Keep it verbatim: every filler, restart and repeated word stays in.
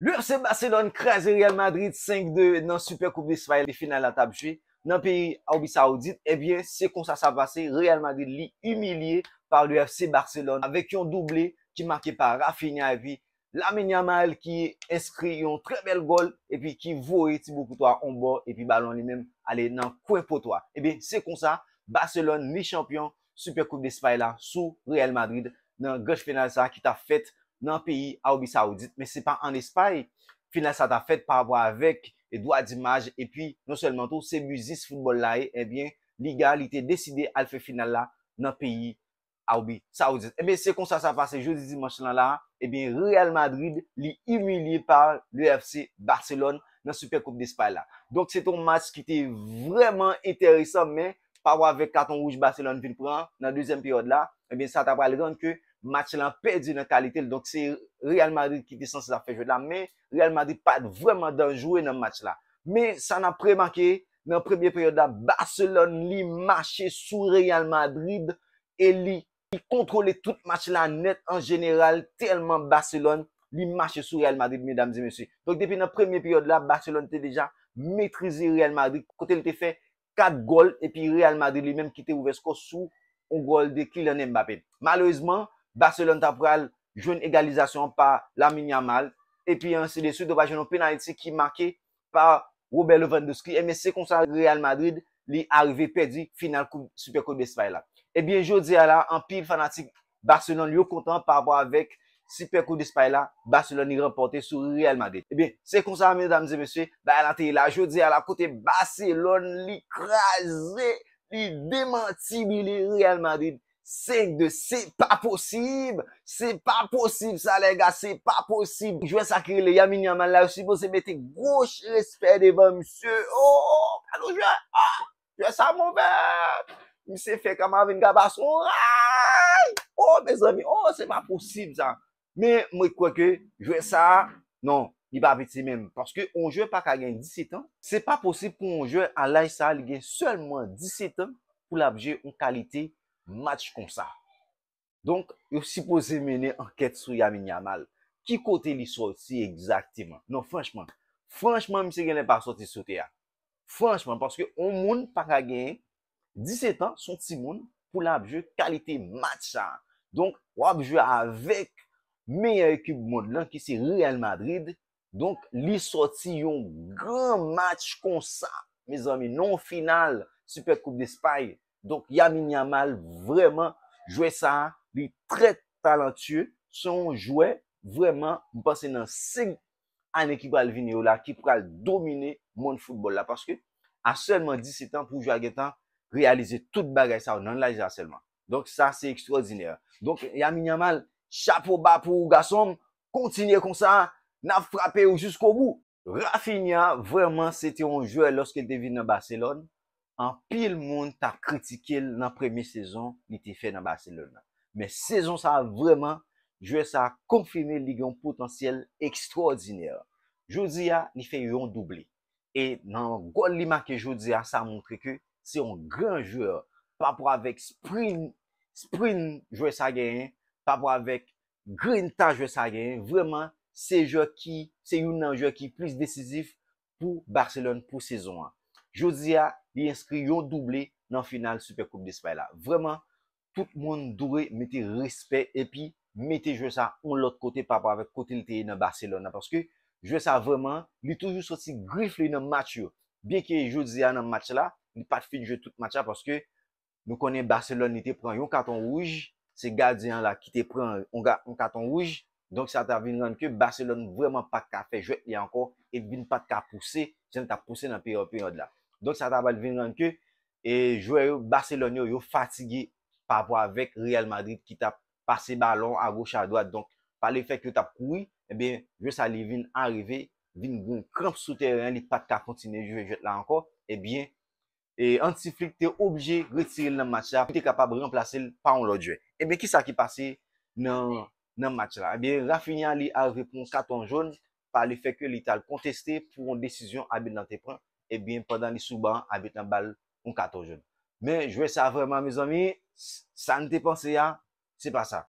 Le F C Barcelone kraze Real Madrid senk de nan Super Coupe d'Espagne. Final la t ap jwe nan peyi Abi Saoudit. Ebyen, se konsa sa pase. Real Madrid li imilye pa le F C Barcelone avèk yon double ki make pa Raphinha epi Lamine Yamal ki enskri yon trè bèl gòl epi ki voye Thibaut Courtois on bò epi balon li menm ale nan kwen poto a. Ebyen, se konsa Barcelone li chanpyon Super Coupe d'Espagne la sou Real Madrid nan gran final sa ki t ap fèt nan peyi Abi Saoudit, men se pa ann Espay final sa t ap fèt pa rapò avèk dwa dimaj, epi non sèlman tou se biznis foutbòl la ye, ebyen Liga li te deside al fè final la nan peyi Abi Saoudit. Ebyen se konsa sa pase jodi dimanch lan la, ebyen Real Madrid li imilye pa le F C Barcelone nan Super Coupe d'Espagne la. Donk se te yon match ki te vrèman enteresan, men pa rapò avèk katon wouj Barcelone vin pran nan dezyèm peryòd la, ebyen sa ta pral rann ke match lan pèdi nan kalite l. Donk se Real Madrid ki te sanse ap fè jwèt la, men Real Madrid pa t vrèman danjere nan match la. Men sa n ap remake nan premye peryòd la, Barcelone li mache sou Real Madrid e li, li kontwole tout match la nèt an jeneral, tèlman Barcelone li mache sou Real Madrid, medam e mesye. Donk depi nan premye peryòd la, Barcelone te deja metrize Real Madrid, kote l te fè kat gòl, epi Real Madrid li menm ki te ouvè skò sou yon gòl de Kylian Mbappé. Malerezman, Barcelone ta pral jwenn egalizasyon an pa Lamine Yamal, epi ansi de swit, ou pa jwenn yon penalti ki make pa Robert Lewandowski. Ebyen se konsa Real Madrid li arive pèdi final koup, Super Coupe d'Espagne la. Ebyen jodi a la, anpil fanatik Barcelone yo kontan pa rapò avèk Super Coupe d'Espagne la, Barcelone li ranpòte sou Real Madrid. Ebyen se konsa, medam e mesye, bagay la te ye la jodi a la, kote Barcelone li kraze, li demantibile Real Madrid senk de. Se pa posib, se pa posib sa, lèga, se pa posib. Jwè sa ki rele Lamine Yamal la, yo sipoze mete gwo respè devan misye. Oh, gade jwè, ah, jwè sa move. Misye fè Camavinga pase yon ray. Oh, mezanmi, oh, se pa posib sa. Men mwen kwè ke jwè sa, non, li pa piti menm. Paske yon jwè pa ka gen disèt an. Se pa posib pou yon jwè a laj sa, li gen sèlman disèt an pou l ap jwe yon kalite match konsa. Donk, yo sipoze mennen ankèt sou Lamine Yamal. Ki kote li sòti egzakteman? Non, franchman. Franchman, misye genlè pa sòti sou tè a. Franchman, paske yon moun pa ka gen disèt an, se yon timoun, pou l ap jwe kalite match sa. Donk, w ap jwe avèk meyè ekip mond lan ki se Real Madrid. Donk, li sòti yon gran match konsa, mezanmi, nan yon final Super Coupe d'Espagne. Donk, Lamine Yamal, vrèman, jwè sa, li trè talantye. Se yon jwè, vrèman, m panse nan senk ane ki pral vini yo la, ki pral domine mond foutbòl la. Paske, a sèlman disèt an, pou jwè a gentan reyalize tout bagay sa yo nan laj la sèlman. Donk, sa, se ekstwòdinè. Donk, Lamine Yamal, chapo ba pou ou, gason m. Kontinye konsa, n ap frape w jiskobou. Raphinha, vrèman, se te yon jwè, lòske l te vin nan Barcelone, anpil moun t ap kritike l nan premye sezon li te fè nan Barcelone nan. Men sezon sa a, vrèman, jwè sa a konfime li gen yon potansyèl ekstwòdinè. Jodi a, li fè yon double. E nan gòl li make jodi a, sa montre ke se yon gran jwè. Pa rapò avèk sprint, sprint jwè sa genyen, pa rapò avèk grinta jwè sa genyen, vrèman, se jwè ki, se youn nan jwè ki plis desizif pou Barcelone pou sezon an. Jodi a, li enskri yon double nan final Super Coupe d'Espagne la. Vrèman, tout moun dwe mete respè epi mete jwè sa yon lòt kote pa rapò avèk kote l te ye nan Barcelone nan. Paske jwè sa vrèman, li toujou soti grif li nan match yo. Byenke jodi a nan match la, li pa t fin jwe tout match la paske nou konnen Barcelone li te pran yon katon wouj, se gadyen an la ki te pran yon, ga- yon katon wouj. Donk sa ta vin rann ke Barcelone vrèman pa t ka fè jwèt li ankò e vin pa t ka pouse jan l t ap pouse nan peryòd, peryòd la. Donk sa ta pral vin rann ke e jwè yo, Barcelone yo, yo fatige pa rapò avèk Real Madrid ki t ap pase balon agoch adwat. Donk, pa lefèt ke yo t ap kouri, ebyen, jwè sa li vin arive, vin gen kranp sou teren an, li pa t ka kontinye jwe jwèt la ankò. Ebyen, e Hansi Flick te oblije retire l nan match la, pou te kapab ranplase l pa yon lòt jwè. Ebyen, kisa ki pase nan, nan match la? Ebyen, Raphinha li arive pran yon katon jòn, pa lefèt ke li t al konteste pou yon desizyon abit lan te pran. Ebyen, pandan li sou ban, abit lan ba l yon katon jòn. Men, jwè sa vrèman, mezanmi, s- sa n te panse a, se pa sa.